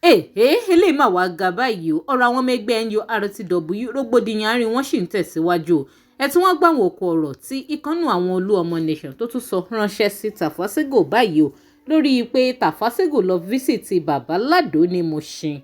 Èhè, eléyìí mà wàá ga báyìí o. Ọ̀rọ̀ àwọn ọmọ ẹgbẹ́ NURTW, rògbòdìyàn àárín wọn sì ń tẹ̀síwájú o. Ẹ tún wá gbàwọn òkú ọ̀rọ̀ tí ìkànnù àwọn Olúọmọ Nation tó tún sọ ránṣẹ́ sí Tafa Sego báyìí o, lórí pé Tafa Sego lọ visit bàbá Ládò ní Mushin.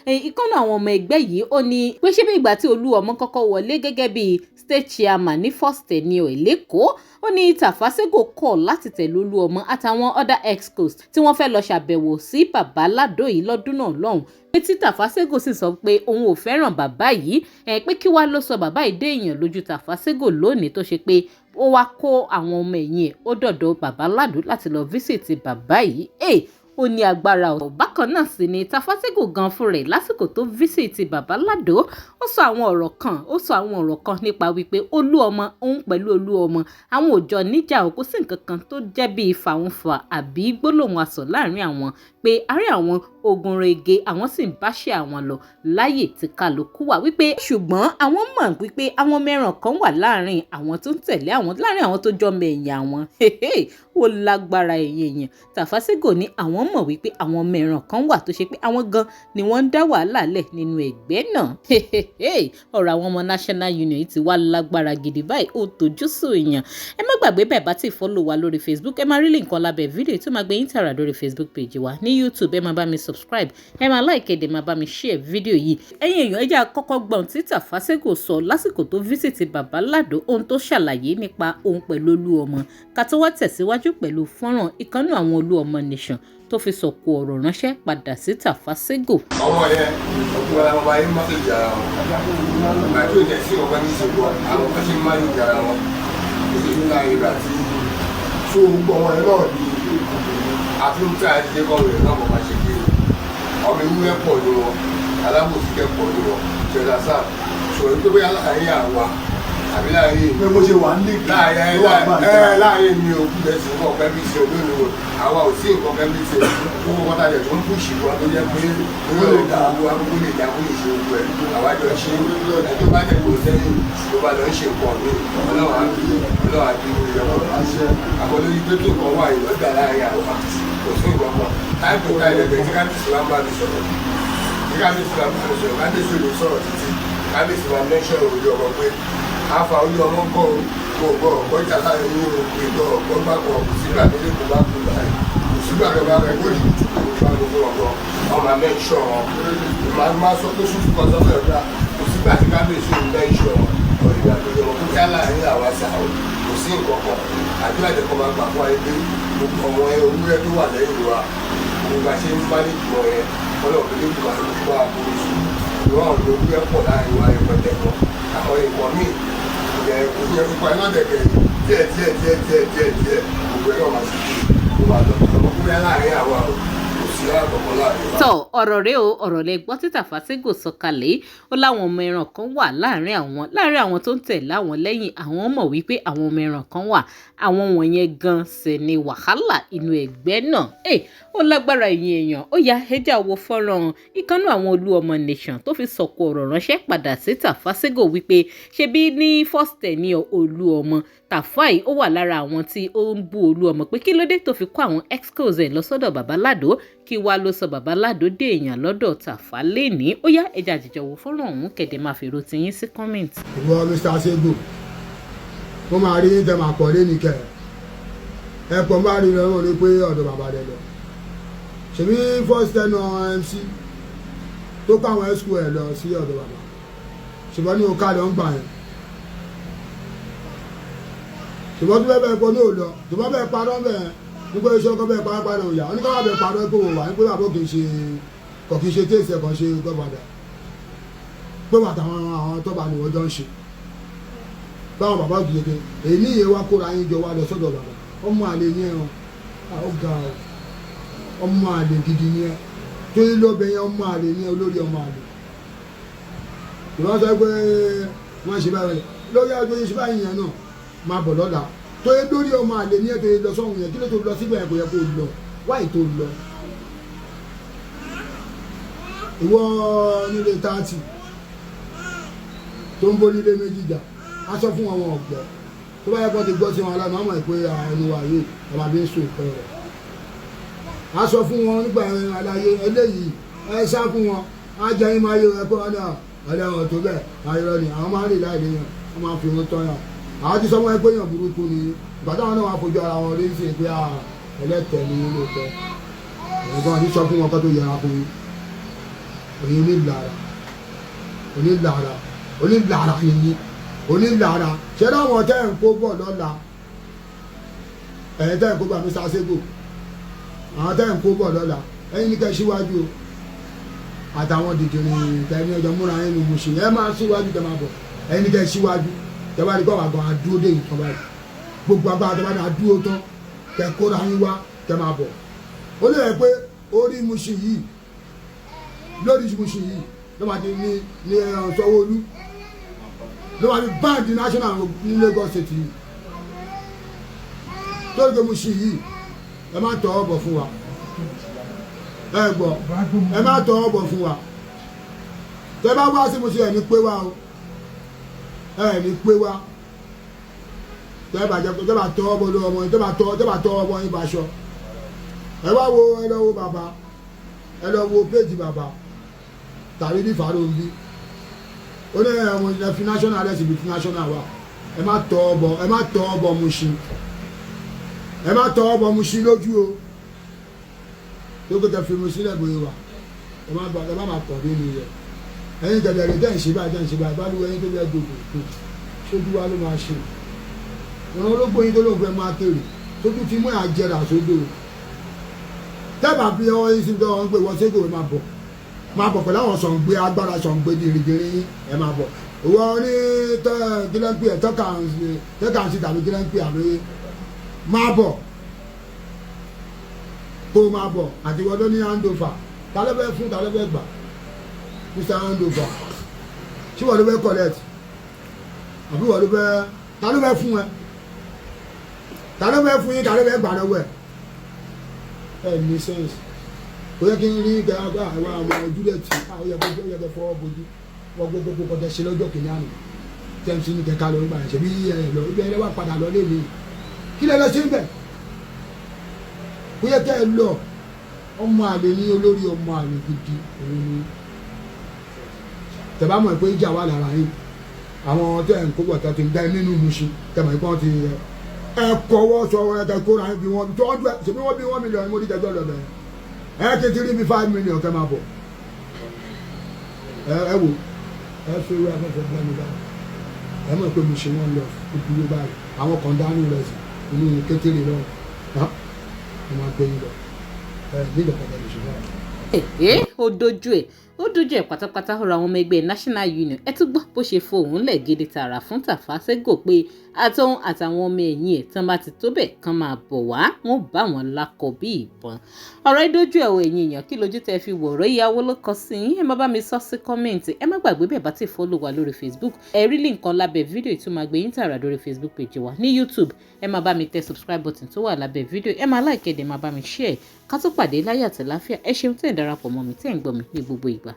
Ìkànnù àwọn ọmọ ẹgbẹ́ yìí, ó ní pé ṣé bí ìgbà tí Olúọmọ kọ́kọ́ wọlé gẹ́gẹ́ bí state chairman ní first tenure l'Ékòó, ó ní Tafa Sego kọ̀ láti tẹ̀lé Olúọmọ àtàwọn other excos tí wọ́n fẹ́ lọ ṣàbẹ̀wò sí bàbá Ládò yìí lọ́dún náà lọ́hùn, pé tí Tafa Sego sì sọ pé òun ò fẹ́ràn bàbá yìí ẹ, pé kí wàá ló sọ bàbá yìí dé èèyàn lójú Tafa Sego lónìí, tó ṣe pé ó wá kó àwọn ọmọ ẹ̀yìn ẹ̀ ó dọ̀dọ̀ bàbá Ládò láti lọ visit bàbá yìí. Ẹ̀ ó ní agbára ọ̀. Bákan náà sì ni Tafa Sego gan fún rẹ̀, lásìkò tó visit bàbá Ládò, ó sọ àwọn ọ̀rọ̀ kan, ó sọ àwọn ọ̀rọ̀ kan nípa wípé Olúọmọ, òun pẹ̀lú Olúọmọ, àwọn òjò níjà ò, kó sí nǹkan kan tó jẹ́ bíi fàǹfà àbí gbólóhùn asọ̀ láàrin àwọn, pé àárín àwọn ogun rege, àwọn sì ń báṣẹ́ àwọn lọ láyè tí kálukú wà, wípé ṣùgbọ́n àwọn mọ̀ wípé àwọn mẹ́ràn kan wà láàrin àwọn tó ń tẹ̀lé àwọn, láàrin àwọn tó jọmọ ẹ̀yìn àwọn. Ó lágbára ẹ̀yìn èèyàn. Tafa Sego ní àwọn mọ̀ wípé àwọn mẹ́ràn kan wà tó ṣe pé àwọn gan ni wọ́n ń dá wàhálà lẹ̀ nínú ẹgbẹ́ náà. Ọ̀rọ̀ àwọn ọmọ National Union ti wá lágbára gidi báyìí, ó tójú sùn èèyàn. Ẹ má gbàgbé, bẹ́ẹ̀ bá ti follow wa lórí Facebook, ẹ máa rí link kan lábẹ́ fídíò tó máa gbé yín tààrà lórí Facebook page wa. Ní YouTube, ẹ máa bá mi subscribe, ẹ máa like, ẹ dẹ̀ máa bá mi share fídíò yìí. Ẹ̀yin èèyàn, ẹ jẹ́ àkọ́kọ́ gbọ́n tí Tafa Sego sọ lásìkò tó visit bàbá Ládò, ohun tó ṣàlàyé nípa òun pẹ̀lú Olúọmọ, ká tó wá tẹ̀síwájú pẹ̀lú fọ́nrán ìkànnì àwọn Olúọmọ Nation tó fi sọ̀kò ọ̀rọ̀ ránṣẹ́ padà sí Tafa Sego. Ọmọ yẹn, ọkùnrin ara wọn bá yín má lè jara wọn ìgbà tí ò jẹ́ sí ọ̀gá ní ìṣègùn, àwọn kan ṣe ń má lè jara wọn kò sí ní láàrin ìgbà tí tó gbọ́ wọn náà ní àfi ń tà ẹ́ kọ́ rẹ̀ náà mọ̀ máa ṣe kiri. Ọmọ ewúrẹ́ pọ̀ ní wọn, alábòsí kẹ́ pọ̀ ní wọn ṣẹlá sáà sọ̀rọ̀ pé bóyá láàrin àwa àbí láàrin Pé bó ṣe wà ní láàrin ló wà gbà. Ẹ láàrin mi ò kú lẹ́sìn nǹkan ọ̀pẹ́ bí ṣe olóòlù, àwa ò sí nǹkan ọ̀pẹ́ bí ṣe gbogbo kọ́tà jẹ̀ tó ń push wa, tó jẹ́ pé owó lè dá owó agbègbè lè dá kó lè ṣe gbogbo ẹ̀, àwa jọ ṣe. Ẹ tó bá jẹ́ kó sẹ́yìn tó bá lọ ń ṣe nǹkan mi, Ọlọ́run á bí, Ọlọ́run á bí ìyọ̀wọ̀ àbọ̀ lórí pé kí nǹkan wà ìlọ́dà láàrin àwa, kò sí nǹkan kan. Táìpù táìpù tí kábíyèsí wa ń bá mi sọ̀rọ̀, tí kábíyèsí wa ń bá mi sọ̀rọ̀, kábíyèsí ò lè sọ̀rọ̀ títí, kábíyèsí wa mẹ́ṣọ̀ orí ọmọ pé àfa orí ọmọ ń kọ́ o, kò gbọ́ ọ̀gbọ́jà láàrin yín o, kò gbọ́ ọ̀gbọ́n bá kọ̀, kò sígbà tó lè kó bá kú báyìí, kò sígbà tó bá rẹ̀ kó lè tutù kó bá gbogbo ọ̀gbọ́n ọmọ mẹ́ṣọ̀ máa máa sọ pé sùfù kan sọ́kọ̀ ẹ̀dá, kò sígbà tí kábíyèsí ò mẹ́ṣọ̀ ọ̀rọ̀ ìgbà tó yẹ wọn kó kí láàrin àwa sà o, kò sí nǹkan kan. Àdúrà jẹ́ kó máa gbà fún wa pé gbogbo ọmọ ewúrẹ́ tó wà lẹ́yìn wa, gbogbo bá ṣe ń bá ní ìgbọ̀ yẹn, Ọlọ́run ló gbà ló bá a kó sùn ìwọ́n àwọn ewúrẹ́ pọ̀ láàrin wa rẹpẹtẹ gan. Àwọn nǹkan míì ìyẹn kò ní ẹkú pa iná dẹ̀kẹ̀ díẹ̀ díẹ̀ díẹ̀ díẹ̀ díẹ̀ díẹ̀, gbogbo ẹ̀ náà máa ṣe kí ó máa lọ. Ọmọ kúrẹ́ láàrin àwa o, kò sí àkọ́kọ́ láàrin wa. Tọ ọ̀rọ̀ rẹ o, ọ̀rọ̀ lẹ gbọ́ tí Tafa Sego sọ kalẹ̀. Ó láwọn ọmọ ẹran kan wà láàrin àwọn, láàrin àwọn tó ń tẹ̀lé àwọn lẹ́yìn. Àwọn mọ̀ wípé àwọn ọmọ ẹran kan wà, àwọn wọ̀nyẹn gan sì ni wàhálà inú ẹgbẹ́ náà. Ẹ ó lágbára, ìyẹn èèyàn. Ó ya ẹja wo fọ́nrán ìkànnì àwọn Olúọmọ Nation tó fi sọ̀kò ọ̀rọ̀ ránṣẹ́ padà sí Tafa Sego, wípé ṣebí ní first ní Olúọmọ, Tàfáì ó wà lára àwọn tí ó ń bú Olúọmọ, pé kí ló dé tó fi kó àwọn excos ẹ̀ lọ sọ́dọ̀ bàbá Ládò, kí wàá ló sọ bàbá Ládò dé èèyàn lọ́dọ̀ Tàfá lẹ́ni. Ó yá, ẹja àjẹjọ wo fọ́nrán ọ̀hún, kẹ̀dẹ̀ máa fi ro tiyín sí comment. Ìwọ Mr Sego, ó máa rí tẹ máa pọ̀ lẹ́nu kẹ ẹ pọ̀, máa rí lọ́wọ́ ní pé ọ̀dọ̀ bàbá rẹ lọ. Ṣèbí first tenure MC tó kọ́ àwọn exco ẹ̀ lọ sí ọ̀dọ̀ bàbá, ṣùgbọ́n ní òkà lọ ń gbà yẹn, ṣùgbọ́n tó bẹ́ẹ̀ bẹ́ẹ̀ pọ̀ ní òlọ tó bá bẹ́ẹ̀ parọ́ bẹ́ẹ̀ nípa iṣẹ́ ọkọ bẹ́ẹ̀ parọ́ parọ́ òyà oníkàwá bẹ́ẹ̀ parọ́ pé òun wà ní pé bàbá kì í ṣe kò kì í ṣe téèsì ẹ̀ kàn ṣe godfather, pé bàtà àwọn tọ́ba ni wọ́n jọ ń ṣe báwọn bàbá òkè kékeré èyí ní ìyẹn wá kóra yín jọ wá lọ sọ́dọ̀ bàbá. Ọmọ àlè yẹn o, ó ga o, ọmọ àlè gidi yẹn tó yín lóbe yẹn, ọmọ àlè yẹn, olórí ọmọ àlè. Ìwọ́n sọ pé wọ́n ṣe báyìí lórí àjọ yìí, ṣe báyìí yẹn náà máa bọ̀ lọ́la tó yẹ lórí ọmọ àlè ní ẹ̀ tó yẹ lọ sọ́hun yẹn. Kí ló tó lọ síbẹ̀ yẹn? Kò yẹ kó lọ wáyé tó lọ. Ìwọ nílé 30 tó ń bó nílé méjì jà, á sọ fún àwọn ọ̀gbẹ́ tó bá yẹ kó ti gbọ́ sí wọn aláàmú àmọ́ ìpè ẹnu wa yìí ọmọ àbí ń sùn ìpẹ́ rẹ̀. Á sọ fún wọn nígbà aláyé eléyìí. Ẹ sá fún wọn, á jẹ yín máa yẹ ẹ pé wọn náà ọlẹ́wọ̀n tó bẹ́ẹ̀ ayọ̀rọ̀ ni àwọn máa ń rìn láì léyàn, wọ́n máa ń fi wọn tọ́yàn. Àwọn ti sọ wọn pé èèyàn burúkú ni ìgbà táwọn náà wàá fojú ara wọn rí sí pé ẹlẹ́tẹ̀ ni lóòótọ́. Ẹ̀gbọ́n ní sọ fún wọn kó tó yẹra fún yín. Òyìn onílára, onílára, onílára yìnyín, onílára. Ṣé láwọn tẹ́ ń kó bọ̀ lọ́la, ẹ̀yin tẹ́ ń kó bọ̀ Mr. Sego, àwọn tẹ́ ń kó bọ̀ lọ́la, ẹ̀yin ní kẹ́ síwájú o. Àtàwọn dìdìrín tẹ́ ní ọjọ́ múra yín ní Mushin, ẹ máa síwájú tẹ́ máa bọ̀. Ẹ̀yin ní kẹ́ síwájú, tẹ́ bá rí kọ́ àgbọn adúró dé ìtàn báyìí, gbogbo agbára tẹ́ bá ní adúró tán, kẹ́ kóra yín wá, kẹ́ máa bọ̀. Ó lè rẹ̀ pé orí Mushin yìí, lórí Mushin yìí ló máa ti ní Sanwó-Olú ló máa fi báńkì national ní Lagos State yìí. Tó lè Mushin yìí, ẹ má tọ́ ọ bọ̀ fún wa, ẹ gbọ́, ẹ má tọ́ ọ bọ̀ fún wa. Tẹ bá wá sí Mushin, ẹ ní pé wá o, ẹ ní pé wá. Tẹ bá jẹ, tẹ bá tọ́ ọ bọ̀ lọ́wọ́ ọmọ yín, tẹ bá tọ́ ọ bọ̀ yín bá aṣọ. Ẹ wá wo, ẹ lọ wo bàbá, ẹ lọ wo péjì bàbá tàbí ní Fàróǹbí. Ó ní ẹ̀wọ̀n ẹ fi national ẹ̀ sì fi national wa. Ẹ má tọ́ ọ bọ̀, ẹ má tọ́ ọ bọ̀ Mushin, ẹ má tọ́ ọ bọ̀ Mushin lójú o. Tó kó tẹ fi Mushin lẹ́gbẹ̀ẹ́ wa, ẹ má tọ̀ nínú rẹ̀. Ẹ̀yin gẹ̀dẹ̀ rẹ̀ tẹ̀ ń ṣe báyìí, tẹ̀ ń ṣe báyìí bá lù ẹ̀yin tó bẹ́ẹ̀ dòdò kù sójú wa ló máa ṣe. Ìran ológbò yín tó lóun fẹ́ máa kéré tó tún ti mú àjẹrà sódò. Tẹ́bà fi ọwọ́ yín sí tó wọ́n ń pè wọ́n ségò, máa bọ̀, máa bọ̀ pẹ̀lú àwọn sọ̀ǹgbé agbára, sọ̀ǹgbé dìrìdìrì yín, ẹ máa bọ̀. Wọ́n ní kílẹ̀ńpì ẹ̀ tọ́kàǹsì tàbí kílẹ̀ńpì àbí máa bọ̀, kó máa bọ̀. Àti wọ́n tó ní handover, ta ló fẹ́ fún, ta ló fẹ́ gbà? Mr Handover, ṣé wọ́n ló fẹ́ collect àbí wọ́n ló fẹ́? Ta ló fẹ́ fún ẹ? Ta ló fẹ́ fún yín? Ta ló fẹ́ gbà lọ́wọ́ ẹ? Ẹ ní sense. Kò yẹ kí n rí àwọn àwọn ojúlẹ̀ tí ó yẹ kó yẹ kó fọwọ́ bojú wọ́n. Gbogbo kọjá ṣe lọ́jọ́ kìíní àná tẹ́ǹsì ní kẹ̀kẹ́ lọ nígbà yẹn, ṣe bí ẹ lọ ibi ẹ wà padà lọ léde. Kí lẹ lọ sí bẹ̀? Kò yẹ kẹ́ ẹ lọ. Ọmọ àlè ní olórí, ọmọ àlè gidi òun ni. Tẹ̀bá mọ̀ pé ìjà wà lára yín, àwọn tẹ̀ ń kó bọ̀ tẹ̀ ti ń dá nínú Mushin, tẹ̀ mọ̀ pé wọ́n ti ẹ kọ́wọ́ sọ ẹ kẹ́ kóra bí wọ́n tó ọdún ẹ ṣèbí wọ́n bí 1 million mo ní tẹ́jọ́ lọ bẹ̀rẹ̀ ẹ kí n ti rí bí 5 million kẹ́ máa bọ̀. Ẹ wò, ẹ fi ewé afẹ́fẹ́ gbẹ́nu báyìí. Ẹ mọ̀ pé Mushin wọn lọ dúró báyìí, àwọn kan dánú rẹ̀ sí inú kékeré lọ, ẹ máa gbé yín lọ ẹ nígbà kan lè ṣe báyìí. Ẹ ó dojú ẹ, ó dojú ẹ pátápátá. Ọ̀rọ̀ àwọn ọmọ ẹgbẹ́ National Union, ẹ tún gbọ́ bó ṣe fohùn lẹ̀ gidi tààrà fún Tafa Sego pé àtòun àtàwọn ọmọ ẹ̀yìn ẹ̀ tán bá ti tó bẹ̀ kán máa bọ̀ wá, wọn bá wọn lákọ bí ìbọn. Ọ̀rọ̀ ìdójú ẹ̀ ò. Ẹ̀yìn èèyàn, kí lójú tẹ́ fi wọ̀rọ̀ ìyàwó ló kọ sí yín? Ẹ má bá mi sọ sí comment. Ẹ má gbàgbé, bẹ́ẹ̀ bá ti follow wa lórí Facebook, ẹ rí link kan lábẹ́ fídíò ìtumọ̀ àgbẹ̀ yín tààrà lórí Facebook page wa ní YouTube. Ẹ má bá mi tẹ subscribe button tó wà lábẹ́ fídíò, ẹ má like, ẹ dẹ̀ má bá mi share. Ká tó pàdé láyọ̀ àti láfíà. Ẹ ṣeun tẹ́ ẹ̀ darapọ̀ mọ́ mi, tẹ́ ẹ̀ ń gbọ́ mi ní gbogbo ìgbà.